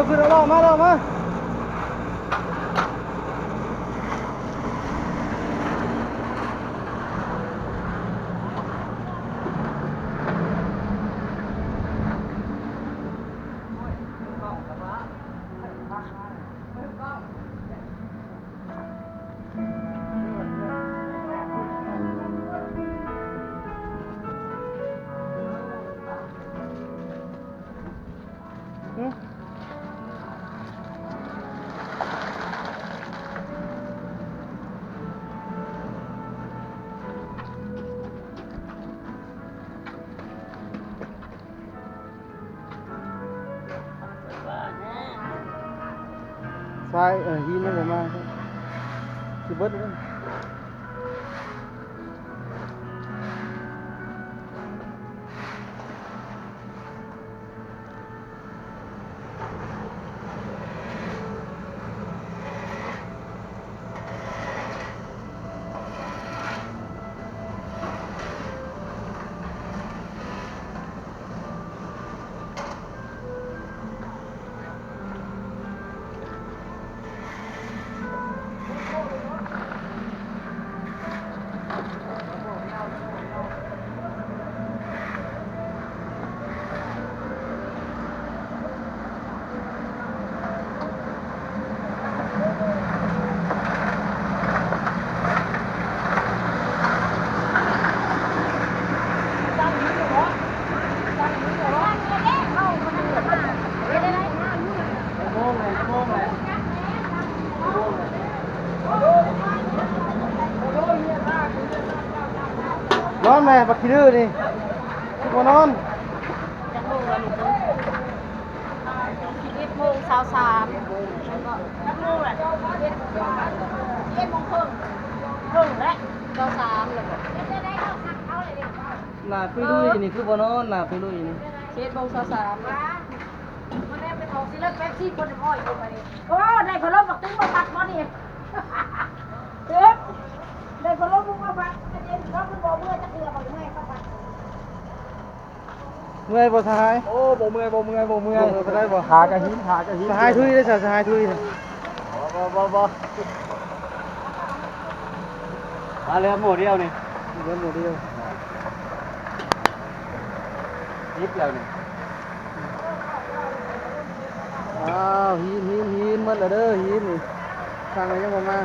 ຂຶ້ນ ເອົາລ້ອມາ ລ້ອມາ. ຊາຍ ເອີ ຫີນມັນບໍ່ມາ ຊິເບິດແລ້ວ. ນອນແມ່ ບັກຂີ້ດື້ນີ້ ຄືບໍ່ນອນ. ຈັກໂມງລະລູກເອີຍ? ສິບເອັດໂມງຊາວສາມ ແມ່ນບໍ່? ຈັກໂມງລະ? ສິບເອັດໂມງເຄິ່ງ ເຄິ່ງແຫຼະ ຊາວສາມແລ້ວບໍ່? ໜ້າຕຸ້ຍລຸຍນີ້ຄືບໍ່ນອນ ໜ້າຕຸ້ຍລຸຍນີ້. ສິບເອັດໂມງຊາວສາມ ມາແລ້ວ ໄປເອົາຊິເລີດເປັບຊີ ຄົນນ້ຳອ້ອຍ ໂອ້ ໄດ້ພັດລົມບັກຕຶງມາພັດບໍ່ນີ້? ເອີ ໄດ້ພັດລົມມາພັດ ກະເຢັນ ເຂົາຄືບໍ່ເມື່ອຍຈັກເທື່ອ ບໍ່ເມື່ອຍເຂົາພັດ. ເມື່ອຍບໍ່ສະຫາຍ? ໂອ້ ບໍ່ເມື່ອຍ ບໍ່ເມື່ອຍ ບໍ່ເມື່ອຍ ບໍ່ເມື່ອຍປານໃດບໍ່? ຂາກະຫິນ ຂາກະຫິນ ສະຫາຍທຸຍເດ້ ສະຫາຍທຸຍ. ບໍ່ ບໍ່ ບໍ່ ບໍ່ ມາເຫຼືອໝູ່ດຽວນີ້ ເຫຼືອໝູ່ດຽວ ສິບແລ້ວນີ້. ອ້າວ ຫີນ ຫີນ ຫີນ ໝົດແລ້ວເດີ ຫີນນີ້ ຊ່າງກໍຍັງບໍ່ມາ.